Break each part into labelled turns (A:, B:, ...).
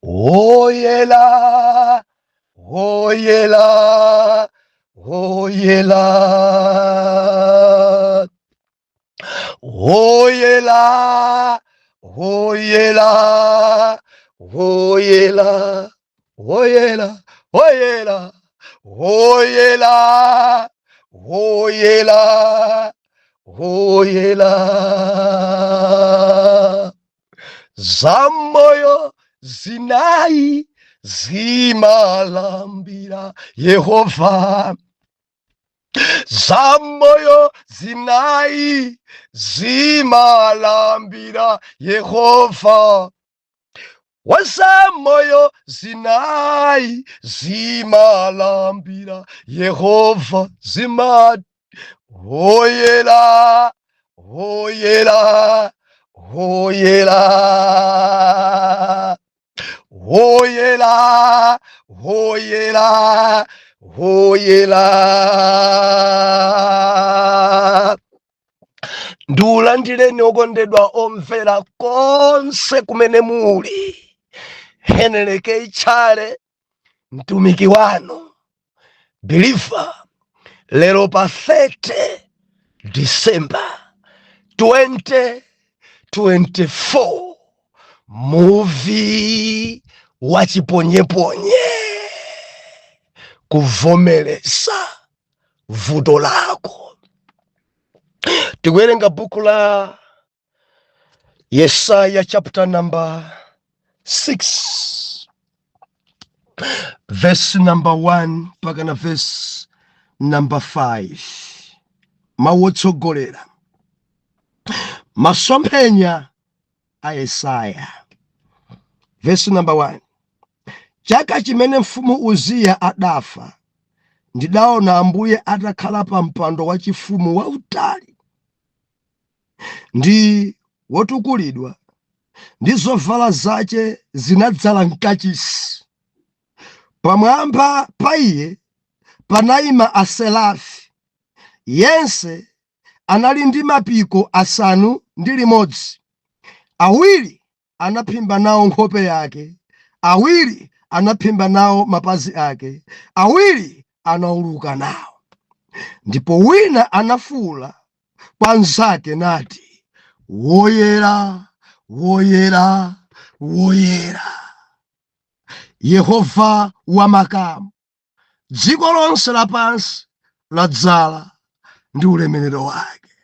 A: Woyera, woyera, woyera, woyera, woyera, woyera, woyera, woyera, woyera, woyera, woyera. Zamoyo zinayi zimalambira Yehova, zamoyo zinayi zimalambira Yehova, wazamoyo zinayi zimalambira Yehova, zimati woyera, woyera, woyera, woyera, woyera, woyera. Ndiulandireni okondedwa omvera konse kumene muli. Henry K Tchale, mtumiki wanu believer, lero pa 30 December 2024, muvi wa chiponyeponye, kuvomereza vuto lako. Tikuwerenga buku la Yesaya chapter number 6 verse number 1 mpaka na verse number 5. Mawu otsogolera: masomphenya a Yesaya. Verse number 1: Chaka chimene mfumu Uziya adafa, ndidaona Ambuye atakhala pa mpando wachifumu wautali ndi wotukulidwa, ndi zovala zace zinadzala mkachisi. Pamwamba pa iye panayima aserafi, yense anali ndi mapiko 6: awiri anaphimba nawo nkhope yake, awiri anaphimba nawo mapazi ake, awiri anauluka nawo. Ndipo wina anafuwula kwa mnzake nati, "Woyera, woyera, woyera, Yehova wamakamu, dziko lonse lapansi ladzala ndi ulemerero wake."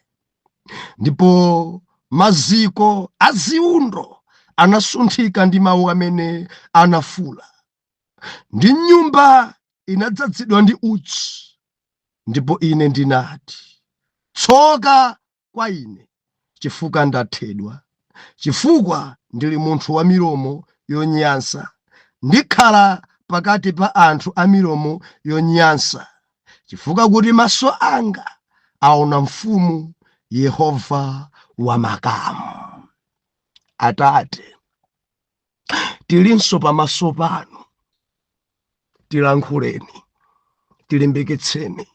A: Ndipo maziko a ziundo anasunthika ndi mawu amene anafula, ndi nyumba inadzazidwa ndi utsi. Ndipo ine ndinati, "Tsoka kwa ine, chifukwa ndathedwa, chifukwa ndili munthu wa milomo yonyansa, ndikhala pakati pa anthu a milomo yonyansa, chifukwa kuti maso anga aona mfumu, Yehova wamakamu." Atate, tilinso pamaso panu, tilankhuleni, tilimbikitseni,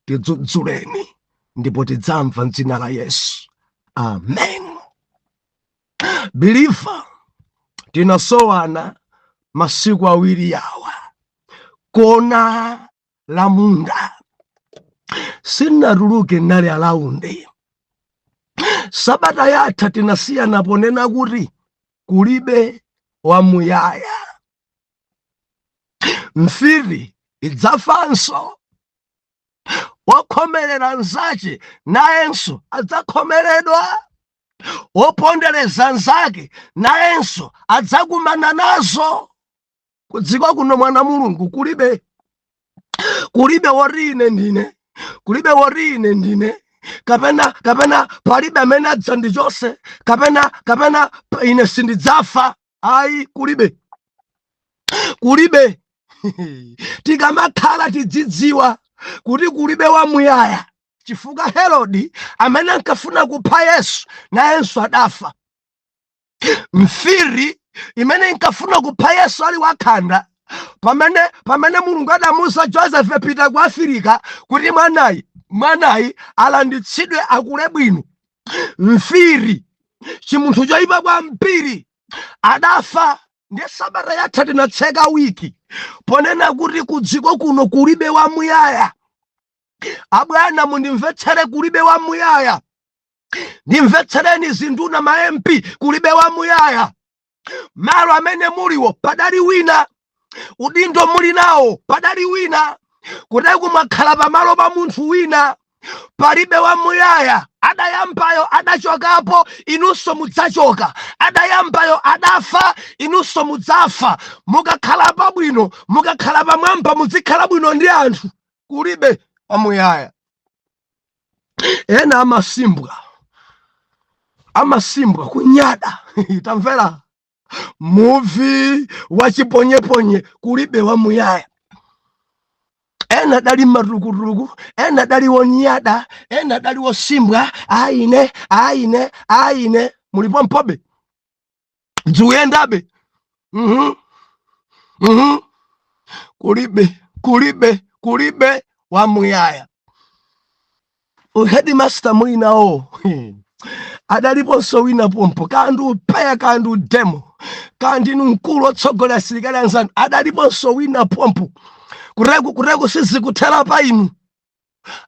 A: tidzudzuleni, ndipo tidzamva mdzina la Yesu, amen. Believer, tinasowana masiku awiri awa kona la munda, sinnatuluke, nali around. Sabata yatha tinasiyana ponena kuti kulibe wamuyaya, mfiti idzafanso, wokhomerera nzache nayenso adzakhomeredwa, wopondereza nzake nayenso adzakumana nazo. Kudziko kuno, mwana Mulungu, kulibe, kulibe woti ine ndine, kulibe woti ine ndine, kapena palibe amene adzandichose, kapena ine sindidzafa. Ayi, kulibe, kulibe. Tikamakhala tidzidziwa kuti kulibe wamuyaya, chifukwa Herodi amene ankafuna kupha Yesu nayenso adafa. Mfiti imene inkafuna kupha Yesu ali wakhanda, pamene Mulungu adamuuza Joseph, "Pita ku Afirika kuti mwanayi alanditsidwe, akule bwino," mfiti, chimunthu choyipa kwambiri, adafa. Ndiye sabata yatha tinatseka wiki ponena kuti kudziko kuno kulibe wamuyaya. Abwana, mundimvetsere, kulibe wamuyaya. Ndimvetsereni zinduna, ma MP, kulibe wamuyaya. Malo amene muliwo padali wina, udindo muli nawo padali wina, kuteku mwakhala pamalo pa munthu wina. Palibe wamuyaya. Adayambayo adachokapo, inunso mudzachoka. Adayambayo adafa, inunso mudzafa. Mukakhala pabwino, mukakhala pamwamba, muzikhala bwino ndi anthu. Kulibe wamuyaya. Ena amasimbwa, amasimbwa, kunyada. Tamvera, muvi wachiponyeponye. Kulibe wamuyaya. Ena dali matukutuku, ena dali wonyada, ena dali wosimbwa. Aine, aine, aine, mulipo mpobe, dzikuyendabe. Kulibe, kulibe, kulibe wamuyaya. Headmaster muli nawo, adaliponso wina pompo. Kandi upeya, kandi udemo, kandi inu mkulu otsogolera asilikali anzanu, adaliponso wina pompo. Kuteku sizikuthera pa inu,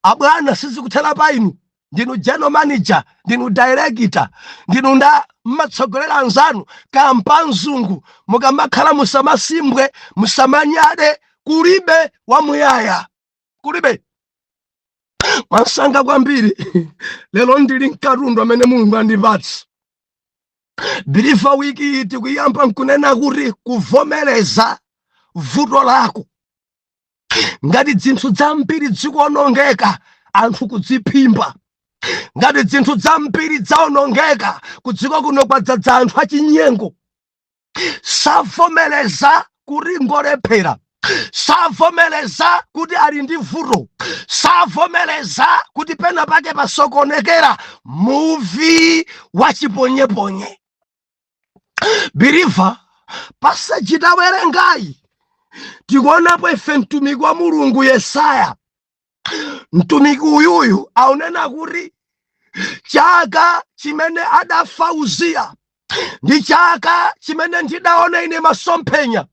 A: abwana, sizikuthera pa inu. Ndinu general manager, ndinu director, ndinu nda mmatsogolera anzanu, kampa mzungu. Mukamakhala musamasimbwe, musamanyade. Kulibe wamuyaya, kulibe. Mwansanga kwambiri, lero ndili mkatundu amene Mulungu andipatsa. Believer, wiki iyi tikuyamba nkunena kuti kuvomereza vuto lako. Ngati zinthu zambiri zikuonongeka, anthu kudziphimba. Ngati zinthu zambiri zaonongeka, kudziko kuno kwadzadza anthu achinyengo, savomereza kuti ngolephera, savomereza kuti ali ndi vuto, savomereza kuti pena pake pasokonekera. Muvi wachiponyeponye. Believer, passage tawerengayi tikuonapo ife mtumiki wa Mulungu Yesaya. Mtumiki uyuyu aunena kuti chaka chimene adafa Uziya ndi chaka chimene ndidaona ine masomphenya.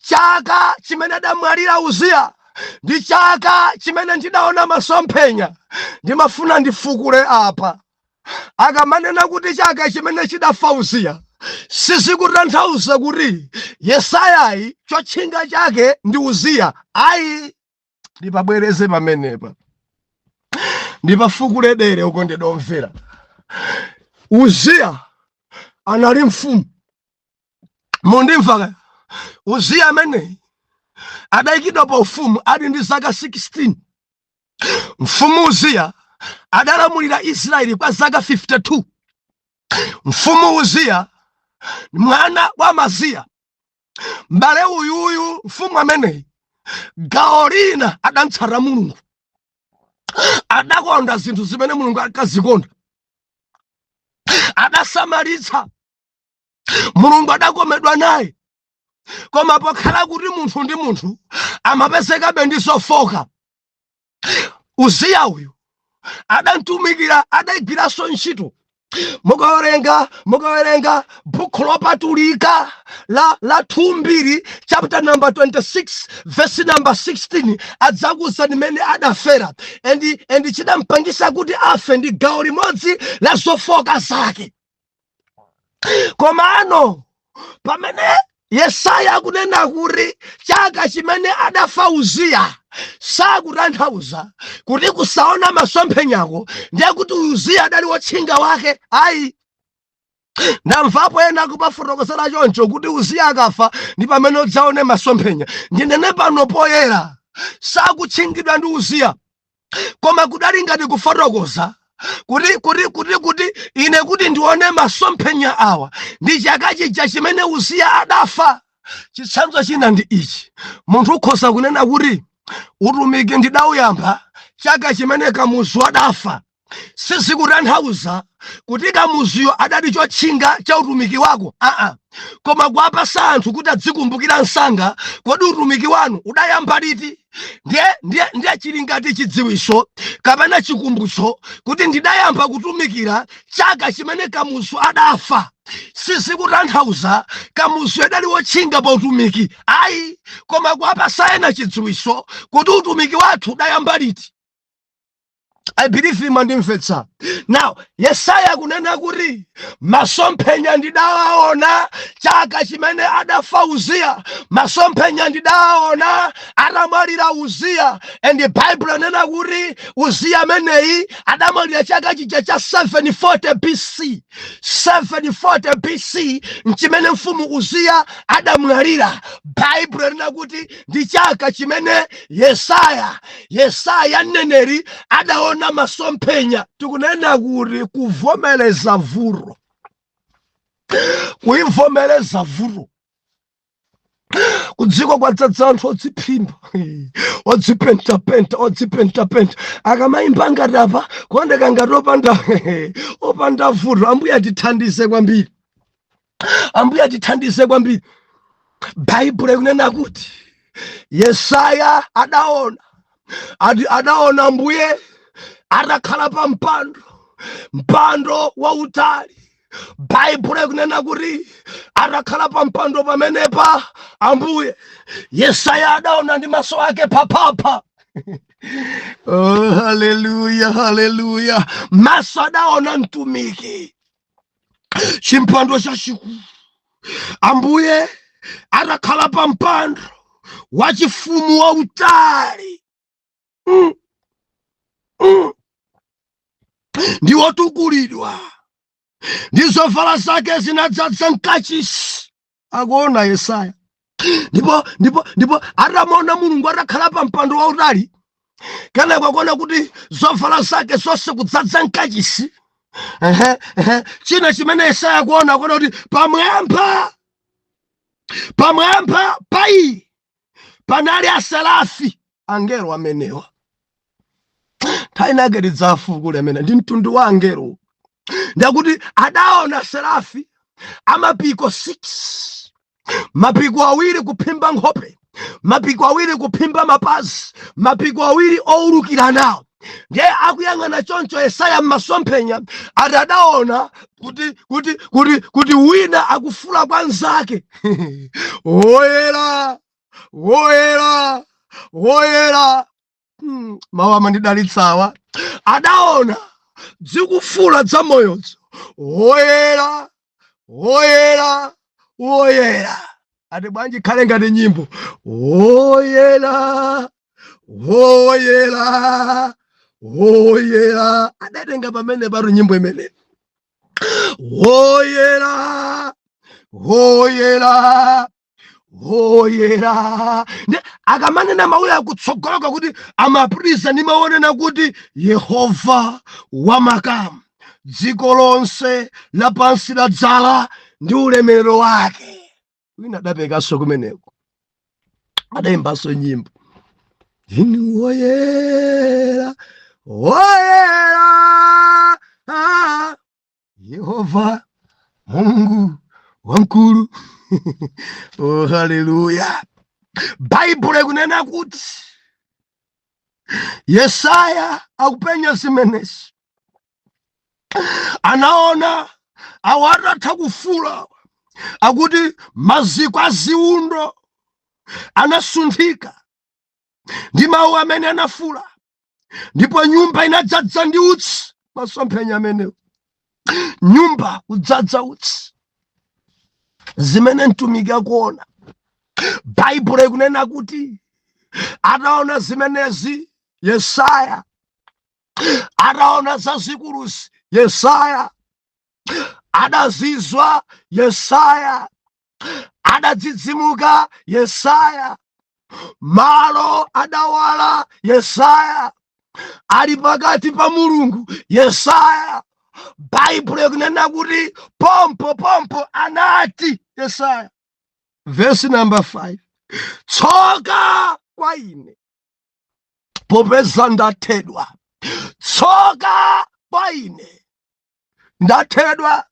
A: Chaka chimene adamwalira Uziya ndi chaka chimene ndidaona masomphenya. Ndimafuna ndifukule apa. Akamanena kuti chaka chimene chidafa Uziya, sizikutanthauza kuti Yesayayi chotchinga chake ndi Uziya, ayi. Ndipabwereze pamenepa, ndipafukule dere uko. Ndidomvera, Uziya anali mfumu, mundimva? Uziya ameneyi adayikidwa pa ufumu ali ndi zaka 16. Mfumu Uziya adalamulira Israeli kwa zaka 52. Mfumu Uziya, mwana wa Amaziya, m'bale uyuyu, mfumu ameneyi gawo lina adantsata Mulungu, adakonda zinthu zimene Mulungu ankazikonda, adasamalitsa, Mulungu adakomedwa naye. Koma pokhala kuti munthu ndi munthu, amapezekabe ndi zofoka. Uziya uyu adamtumikira, adayigwiranso ntchito. Mukawerenga buku lopatulika la 2 Mbiri chapter number 26 verse number 16, adzakuza nimene adafera, and chidampangisa kuti afe ndi gawo limodzi la zofoka zake. Koma ano pamene Yesaya akunena kuti chaka chimene adafa Uziya, sakutanthauza kuti kusaona masomphenyako ndiye kuti Uziya adali wotchinga wake, ayi. Ndamvapo ena kumafotokozera choncho kuti Uziya akafa ndi pamene udzaone masomphenya. Ndinene pano poyera, sakutchingidwa ndi Uziya, koma kudali ngati kufotokoza kuti ine kuti ndione masomphenya awa ndi chaka chija chimene Uziya adafa. Chitsanzo china ndi ichi: munthu ukhoza kunena kuti utumiki ndidawuyamba chaka chimene Kamuzu adafa. Sizikutanthauza kuti Kamuzuyo adali chotchinga cha utumiki wako, aa, koma kuwapasa anthu kuti adzikumbukira msanga, kodi utumiki wanu udayamba liti? Ndiye chili ngati chidziwiso kapena chikumbutso kuti ndidayamba kutumikira chaka chimene Kamuzu adafa. Sizikutanthauza Kamuzu adali wotchinga pa utumiki, ayi, koma kuwapasa ena chidziwiso kuti utumiki wathu udayamba liti. I believe mwandimvetsa. Now Yesaya akunena kuti masomphenya ndidawaona chaka chimene adafa Uziya, masomphenya ndidawaona atamwalira Uziya. And the Bible anena kuti Uziya ameneyi adamwalira chaka chija cha 740 BC. 740 BC nchimene mfumu Uziya adamwalira. Bible anena kuti ndi chaka chimene Yesaya mneneri adaona masomphenya. Tikunena kuti kuvomereza vuto, kuivomereza vuto. Kudziko kwadzadza anthu odziphimba, odzipentapenta, odzipentapenta, akamayimba ngati apa kuoneka ngati opanda vuto. Ambuye atithandize kwambiri, Ambuye atithandize kwambiri. Baibulo ikunena kuti Yesaya adaona, ati adaona Mbuye atakhala pa mpando, mpando wautali. Baibulo ikunena kuti atakhala pa mpando pamenepa Ambuye, Yesaya adaona ndi maso ake phaphapha. Oh, haleluya, haleluya! Maso adaona mtumiki chimpando chachikulu, Ambuye atakhala pa mpando wachifumu wautali, ndi wotukulidwa, ndi zovala zake zinadzadza mkachisi. Akuona Yesaya, ndipo atamaona Mulungu atakhala pa mpando wautali, kenako akuona kuti zovala zake zonse kudzadza mkachisi. Ehe, ehe. China chimene Yesaya akuona kuti pamwamba pa iyi panali aserafi, angelo amenewa. Nthawi inake tidzafukule amene ndi mtundu wa angelo. Ndakuti adaona serafi amapiko 6, mapiko awiri kuphimba nkhope, mapiko awiri kuphimba mapazi, mapiko awiri owulukira nawo. Ndiye akuyang'ana choncho Yesaya m'masomphenya, ati adaona kuti wina akufula kwa nzake, "Woyera, woyera, woyera." Mawu amandidalitsawa. Adaona zikufula zamoyozo, "Woyera, woyera, woyera." Ati bwanji khale ngati nyimbo, "Woyera, woyera, woyera." Adatenga pamene patu nyimbo imene, "Woyera, woyera, woyera." Ndi akamanena mawu akutsogoloka kuti amapitiriza ndi maonena kuti, "Yehova wamakamu, dziko lonse lapansi ladzala ndi ulemerero wake." Wina adapekanso kumeneko, adayimbanso nyimbo, "Inu woyera, woyera, ah, Yehova Mulungu wamkulu." Oh, haleluya! Baibulo ikunena kuti Yesaya akupenya zimenezi, anaona awo atatha kufula, akuti maziko a ziundo anasunthika ndi mawu amene anafula, ndipo nyumba inadzadza ndi utsi. Masomphenya amenewo, nyumba kudzadza utsi, zimene mtumiki akuona. Baibulo ikunena kuti ataona zimenezi Yesaya, ataona zazikuluzi Yesaya, adazizwa Yesaya, adadzidzimuka Yesaya, malo adawala Yesaya, ali pakati pa Mulungu Yesaya. Baibulo ikunena kuti pompo pompo anati Yesaya, vesi namba 5, "Tsoka kwa ine, popeza ndathedwa! Tsoka Kwa ine, ndathedwa.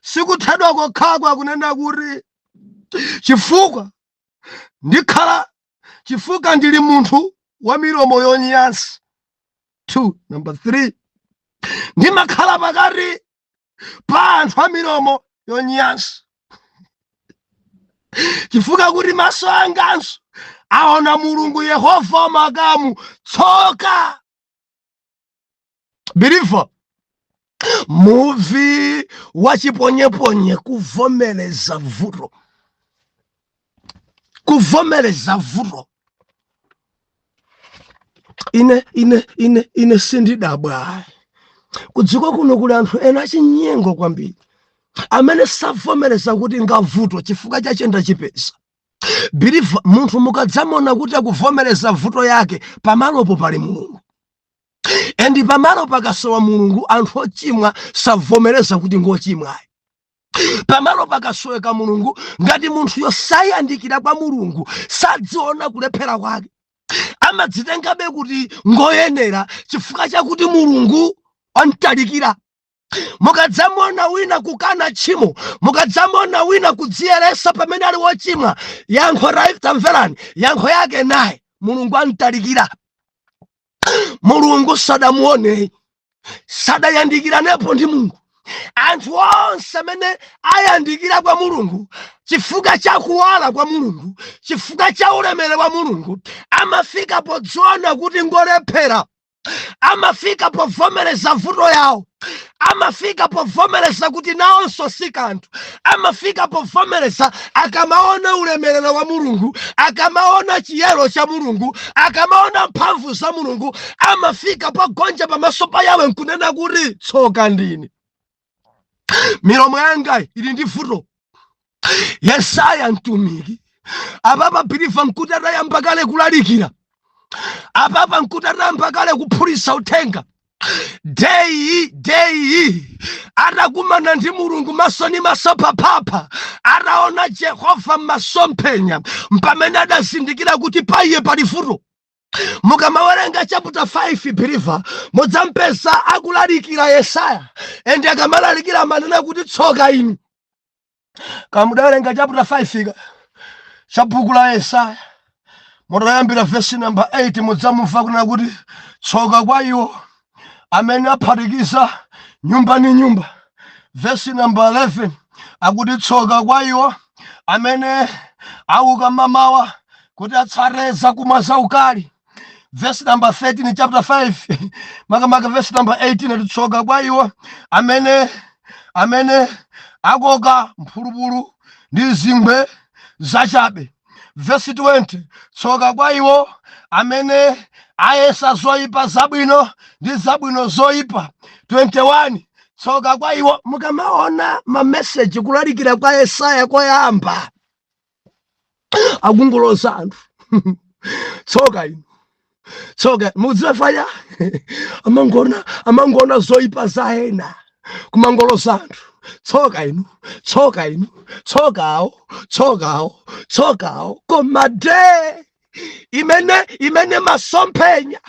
A: Sikuthedwa kokhakwa, kunena kuti chifukwa ndikhala, chifukwa ndili munthu wa milomo yonyansa. 2. Number 3, ndimakhala pakati pa anthu a milomo yonyansa, chifukwa kuti maso anganso aona Mulungu Yehova wamakamu. Tsoka, believer. Muvi wachiponyeponye, kuvomereza vuto, kuvomereza vuto. Ine sindidabwa, kudziko kuno kuli anthu ena achinyengo kwambiri amene savomereza kuti ngavuto chifukwa chachenda chipeza. Believer, munthu mukadzamona kuti akuvomereza vuto yake, pamalopo pali Mulungu. And pamalo pakasowa Mulungu, anthu ochimwa savomereza kuti ngochimwayi. Pamalo pakasoweka Mulungu, ngati munthuyo sayandikira kwa Mulungu, sadziona kulephera kwake, amadzitengabe kuti ngoyenera chifukwa chakuti Mulungu amtalikira. Mukadzamona wina kukana tchimo, mukadzamona wina kudziyeresa pamene ali wochimwa, yankho, tamverani yankho yake naye: Mulungu amtalikira. Mulungu sadamuone, sadayandikiranepo ndi Mulungu. Anthu onse amene ayandikira kwa Mulungu chifukwa cha kuwala kwa Mulungu, chifukwa cha ulemere wa Mulungu, amafika podziona kuti ngolephera, amafika povomereza vuto yawo, amafika povomereza kuti nawonso si kanthu, amafika povomereza akamaona ulemerero wa Mulungu, akamaona chiyero cha Mulungu, akamaona mphamvu za Mulungu, amafika pogonja pamaso pa Yawe nkunena kuti, "Tsoka ndine, milomo yanga ili ndi vuto." Yesaya mtumiki apapa, believer, nkuti atayamba kale kulalikira. Apapa nkuti atayamba kale kuphulitsa uthenga. Day atakumana ndi Mulungu maso ni maso, paphapha, ataona Jehova m'masomphenya, mpamene adazindikira kuti pa iye pali vuto. Mukamawerenga chapter 5, believer, mudzampeza akulalikira Yesaya, and akamalalikira amanena kuti, "Tsoka inu." Kamudawerenga chapter 5 ka cha buku la Yesaya, mutayambira vesi number 8, mudzamumva kunena kuti, "Tsoka kwa iwo amene aphatikiza nyumba ni nyumba." Vesi number 11 akuti, "Tsoka kwa iwo amene auka mamawa kuti atsate zakumwa zaukali." Verse number 13, chapter 5, makamaka verse number 18 ati, "Tsoka kwa iwo amene akoka mphulupulu ndi zingwe zachabe." Verse 20, "Tsoka kwa iwo amene ayesa zoyipa zabwino ndi zabwino zoyipa." 21, "Tsoka kwa iwo." Mukamaona mameseji, kulalikira kwa Yesaya koyamba, akungoloza anthu, "Tsoka inu, tsoka." Mudziwe fanya amangona zoyipa za ena, kumangoloza anthu, "Tsoka inu, tsoka inu, tsokawo, tsokawo, tsokawo." Koma day imene masomphenya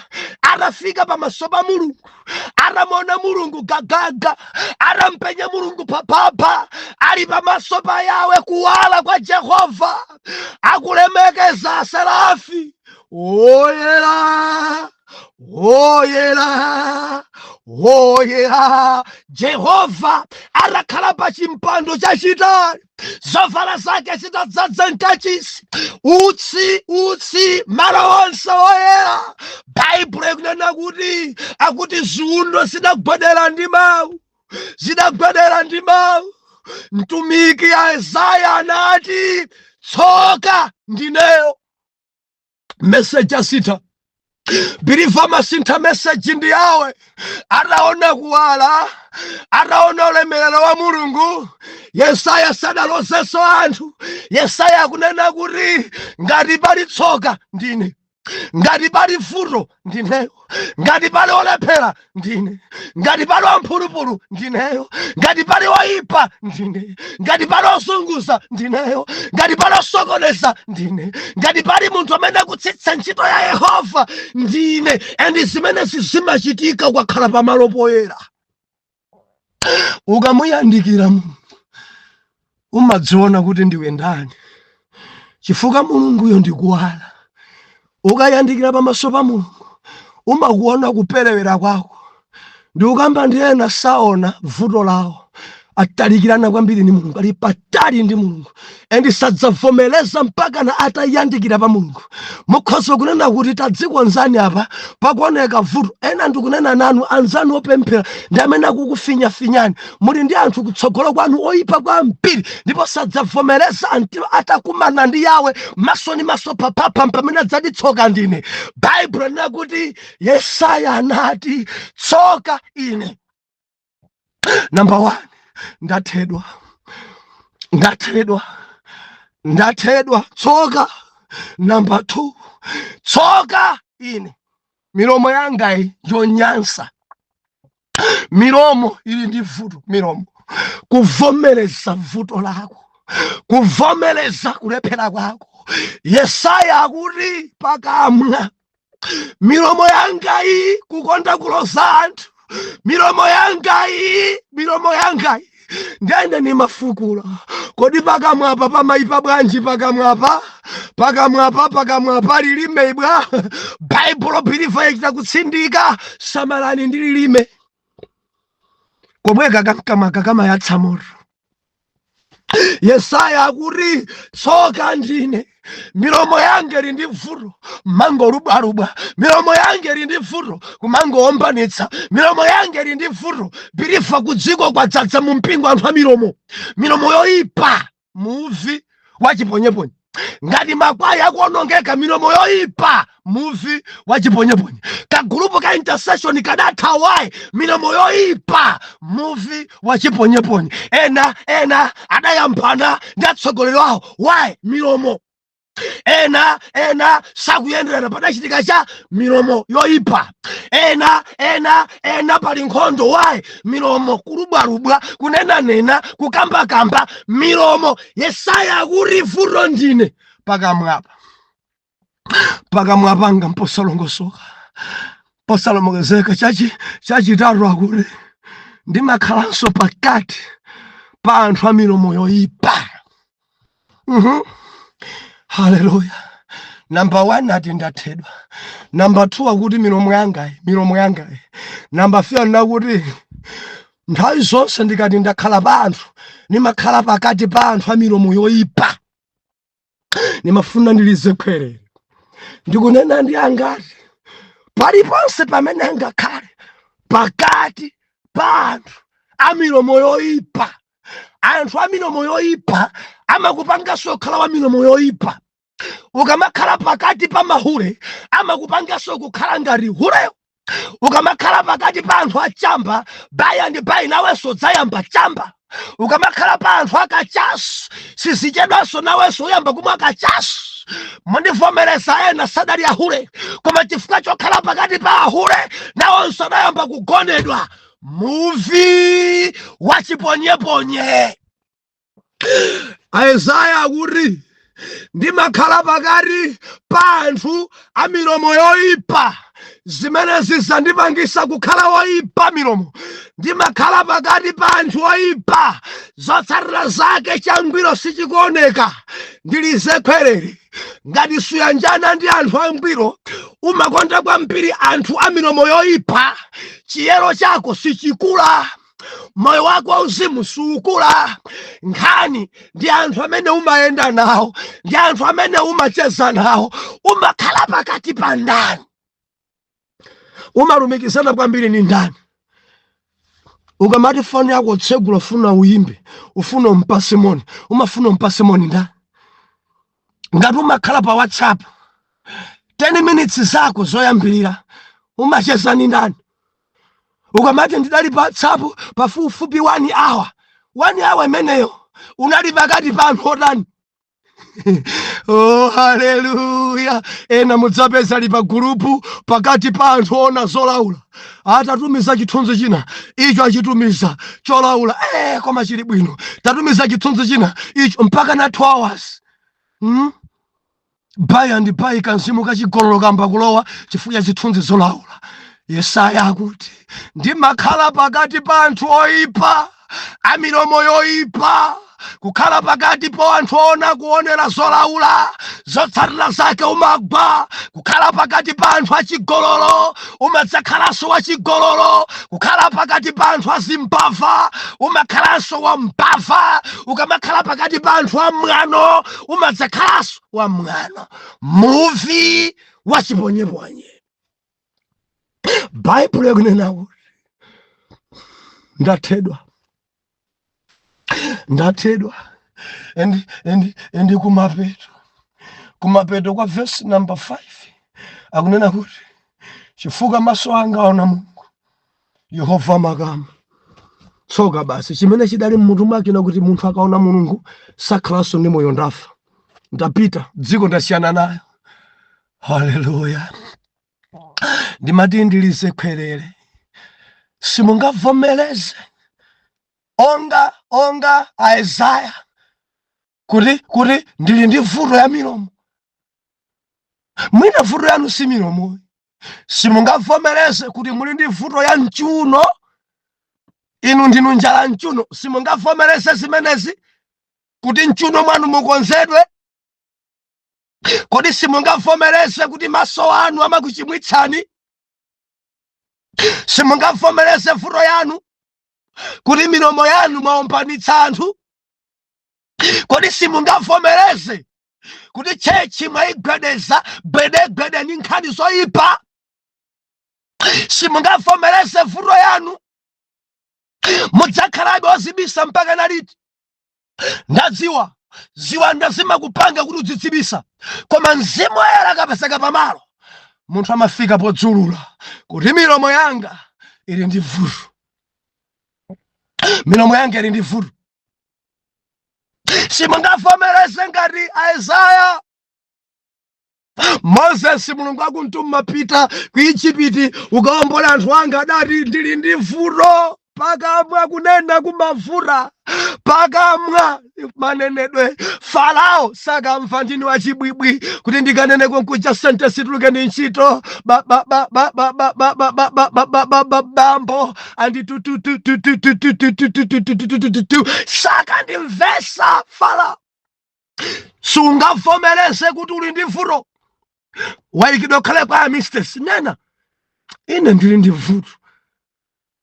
A: atafika pamaso pa Mulungu, atamona Mulungu gagaga, atampenya Mulungu phaphapha, ali pamaso pa Yawe, kuwala kwa Jehova, akulemekeza aserafi, "Woyera, woyera, woyera Jehova," atakhala pa chimpando chachitali, zovala zake zitadzaza mkachisi, utsi, utsi malo onse oyera, Baibulo ikunena kuti, akuti ziwundo zidagwedera ndi mawu, zidagwedera ndi mawu. Mtumiki Yesaya anati, "Tsoka ndineyo." Message asitha, believer, masintha message ndi yawe. Ataona kuwala, ataona ulemerero wa Mulungu, Yesaya sadalozenso anthu. Yesaya akunena kuti, "Ngati pali tsoka, ndine. Ngati pali vuto, ndineyo. Ngati pali olephera, ndine. Ngati pali wamphulupulu, ndineyo. Ngati pali woyipa, ndine. Ngati pali ozunguza, ndineyo. Ngati pali osokoneza, ndine. Ngati pali munthu amene akutsitsa ntchito ya Yehova, ndine." And zimenezi zimachitika ukakhala pamalo poyera. Ukamuyandikira Mulungu, umadziona kuti ndiwe ndani, chifukwa Mulunguyo ndikuwala. Ukayandikira pamaso pa Mulungu, umakuona kuperewera kwako. Ndi ukamba ndi ena saona vuto lawo, atalikirana kwambiri ndi Mulungu, ali patali ndi Mulungu, and sadzavomereza mpaka na atayandikira pa Mulungu. Mukhoza kunena kuti tadzikonzani, apa pakuoneka vuto. Ena ndikunena nanu, anzanu opemphera ndi amene akukufinyafinyani. Muli ndi anthu kutsogolo kwanu oyipa kwambiri, ndipo sadzavomereza until atakumana ndi Yawe maso ni maso, papapa pamene adzati, "Tsoka ndine." Baibulo linena kuti Yesaya anati, "Tsoka ine." Number one, ndathedwa, ndathedwa, ndathedwa, tsoka. Number two, tsoka ine, milomo yangayi yonyansa. Milomo ili ndi vuto. Milomo kuvomereza vuto lako, kuvomereza kulephera kwako. Yesaya akuti pakamwa, milomo yangayi kukonda kuloza anthu, milomo yangayi, milomo yangayi. Ndende nimafukula, kodi pakamwapa pamaipa bwanji? Pakamwapa, pakamwapa, pakamwapa, lilime ibwa. Baibulo believer yachita kutsindika, samalani ndi lilime komweka kamkamaka kamayatsa moto. Yesaya akuti, "Tsoka ndine, milomo yange ili ndi vuto, mangolubwalubwa. Milomo yange ili ndi vuto, kumangoombanitsa. Milomo yange ili ndi vuto." Believer, kudziko kwadzadza mu mpingo anthu a milomo, milomo yoyipa, muvi wachiponyeponye. Ngati makwaya akuonongeka, milomo yoyipa, muvi wachiponyeponye. Kagulupu ka intercession kadatha, why? Milomo yoyipa, muvi wachiponyeponye. Ena ena adayambana ndi atsogoleri awo, why? Milomo. Ena ena sakuyenderana, padachitika cha milomo yoyipa. Ena ena ena pali nkhondo, why? Milomo, kulubwalubwa, kunenanena, kukambakamba, milomo. Yesaya akuti, "Vuto ndine pakamwapa, pakamwa panga mposalongosoka, posalomokezeka." Chachitatu akuti ndimakhalanso pakati pa anthu a milomo yoyipa. Haleluya. Number one ati ndathedwa. Number two akuti milomo yangayi, milomo yangayi. Number three anakuti nthawi zonse ndikati ndakhala pa anthu, nimakhala pakati pa anthu a milomo yoyipa. Nimafuna ndilize khwerere, ndikunena ndi angati paliponse pamene angakhale pakati pa anthu a milomo yoyipa. Anthu a milomo yoyipa amakupanganso kukhala wa milomo yoyipa. Ukamakhala pakati pa mahule, amakupanganso kukhala ngati huleyo. Ukamakhala pakati pa anthu achamba, by and by nawenso udzayamba chamba. Ukamakhala pa anthu akachasu, sizichedwanso nawenso uyamba kumwa kachasu. Mundivomereza, ena sadali ahule, koma chifukwa chokhala pakati pa ahule, nawonso adayamba kugonedwa, muvi wachiponyeponye. Aisaya akuti ndimakhala pakati pa anthu a milomo yoyipa, zimene zizandipangisa kukhala woyipa milomo. Ndimakhala pakati pa anthu oyipa, zotsatira zake changwiro sichikuoneka. Ndilize khwerere, ngati suyanjana ndi anthu angwiro, umakonda kwambiri anthu a milomo yoyipa, chiyero chako sichikula, moyo wako wauzimu sukula. Nkhani ndi anthu amene umayenda nawo, ndi anthu amene umacheza nawo. Umakhala pakati pa ndani? Umalumikizana kwambiri ni ndani? Ukamati foni yako utsegula, ufuna uyimbe, ufuna umpase moni, umafuna umpase moni ndani? Ngati umakhala pa WhatsApp 10 minutes zako zoyambirira, umacheza ni ndani? Ukamati ndidali pa WhatsApp pafupifupi 1 hour, 1 hour imeneyo unali pakati pa anthu otani? Oh, haleluya! Ena mudzapeza li pa gulupu pakati pa anthu ona zolaula. Atatumiza chithunzi china, icho achitumiza cholaula, koma chili bwino. Tatumiza chithunzi china, icho, mpaka na 2 hours, By and by kanzimu kachigololo kamba kulowa chifukwa cha zithunzi zolaula. Yesaya akuti, "Ndimakhala pakati pa anthu oyipa, amilomo yoyipa." Kukhala pakati pa anthu oona kuonera zolaula, zotsatira zake umagwa. Kukhala pakati pa anthu achigololo, umadzakhalanso wachigololo. Kukhala pakati pa anthu azimbava, umakhalanso wambava. Ukamakhala pakati pa anthu amwano, umadzakhalanso wamwano, muvi wachiponyeponye. Baibulo yakunena kuti, "Ndathedwa, ndathedwa." And kumapeto kwa verse number 5 akunena kuti, "Chifukwa maso anga aona Mulungu, Yehova makamu." Tsoka basi. Chimene chidali mmutu mwake nakuti munthu akaona Mulungu sakhalanso ndi moyo. Ndafa, ndapita, dziko ndasiyana nayo. Haleluya! Ndimati ndilize khwerere. Simungavomereze onga Aisaya kuti ndili ndi vuto ya milomo. Mwina vuto yanu si milomo. Simungavomereze kuti muli ndi vuto ya mchuno. Inu ndinu njala mchuno. Simungavomereze zimenezi, kuti mchuno mwanu mukonzedwe. Kodi simungavomereze kuti maso anu amakuchimwitsani? Simungavomereze vuto yanu, kuti milomo yanu mwaombanitsa anthu? Kodi simungavomereze kuti church mwayigwedeza gwedegwede ndi nkhani zoyipa? Simungavomereze vuto yanu? Mudzakhalabe ozibisa mpaka naliti? Ndadziwa ziwanda zimakupanga kuti udzidzibisa, koma Mzimu Woyera akapezeka pamalo, munthu amafika podzulula kuti, "Milomo yanga ili ndi vuto, milomo yanga ili ndi vuto." Simungavomereze ngati Aisaya? Moses, Mulungu akumtuma, "Pita ku Ijipiti ukawombola anthu anga," adati, "Ndili ndi vuto pakamwa, kunena kumavuta pakamwa, manenedwe. Farao sakamva, ndini wachibwibwi kuti ndikanene konkuja sentence ituluke ndi ntchito ba ba ba ba ba ba ba ba ba ba ba ba ba ba bambo andi tu tu tu tu tu tu tu tu tu tu tu tu tu tu tu tu sakandimvesa Farao." Sungavomereze kuti uli ndi vuto? Wayikidwa kukhala kwa mistes, nena, "Ine ndili ndi vuto."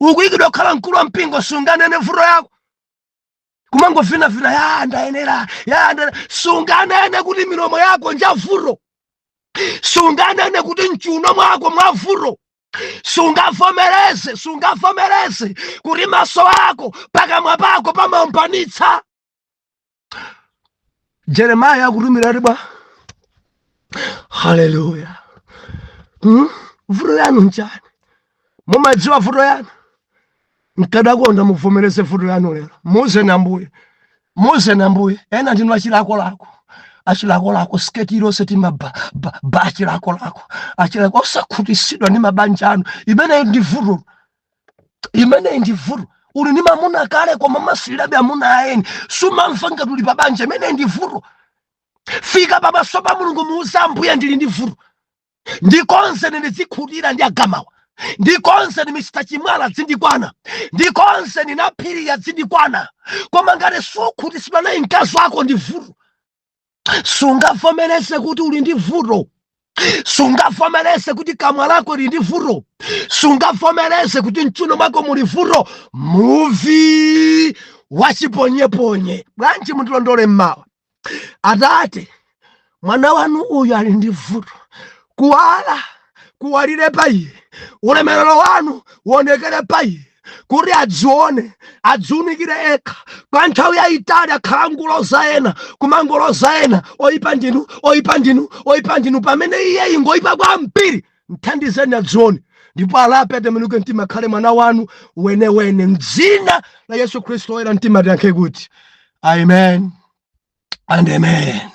A: Ukuyikidwa kukhala mkulu wa mpingo, sunganene vuto yako? Kumangovinavina, "Ya, ndayenera, ya, ndayenera." Sunganene kuti milomo yako njavuto? Sunganene kuti mchuno mwako mwavuto? Sungavomereze? Sungavomereze kuti maso ako, pakamwa pako pamaombanitsa? Jeremiah akutumira ati bwa. Haleluya! Vuto yanu nchani? Mumadziwa vuto yanu? Nkadakonda muvomereze vuto yanu lero. Muuzeni Ambuye, muuzeni Ambuye. Ena ndinu achilakolako, achilakolako, sketi ilonse timaba ba, ba achilakolako, achilako, osakhutisidwa ndi mabanja anu. Imeneyi ndi vuto, imeneyi ndi vuto. Uli ndi mamuna kale, koma masilirabe amuna aeni, sumamva ngati uli pa banja. Imeneyi ndi vuto. Fika pamaso pa Mulungu, muuze Ambuye, "Ndili ndi vuto, ndikonzeni ndizikhutira ndi agamawa, ndikonzeni Mr Chimwala dzindikwana, ndikonzeni naphiriya dzindikwana." Koma ngati sukhutisidwa naye mkazi wako, ndi vuto. Sungavomereze kuti uli ndi vuto? Sungavomereze kuti kamwa lako lili ndi vuto? Sungavomereze kuti mchuno mwako muli vuto, muvi wachiponyeponye? Bwanji mundilondole mmawa? Atate, mwana wanu uyu ali ndi vuto. Kuwala kuwalire pa iye, ulemerero wanu uonekere pa iye, kuti adzione, adziunikire ekha. Kwa nthawi yayitali akhala nguloza ena, kumangoloza ena, "Oyipa ndinu, oyipa ndinu, oyipa ndinu," pamene iye ingoyipa kwambiri. Mthandizeni adzione ndipo alape, atembenuke mtima, akhale mwana wanu wenewene. Mdzina la Yesu Khristu oyera mtima tiyankhe kuti amen and amen.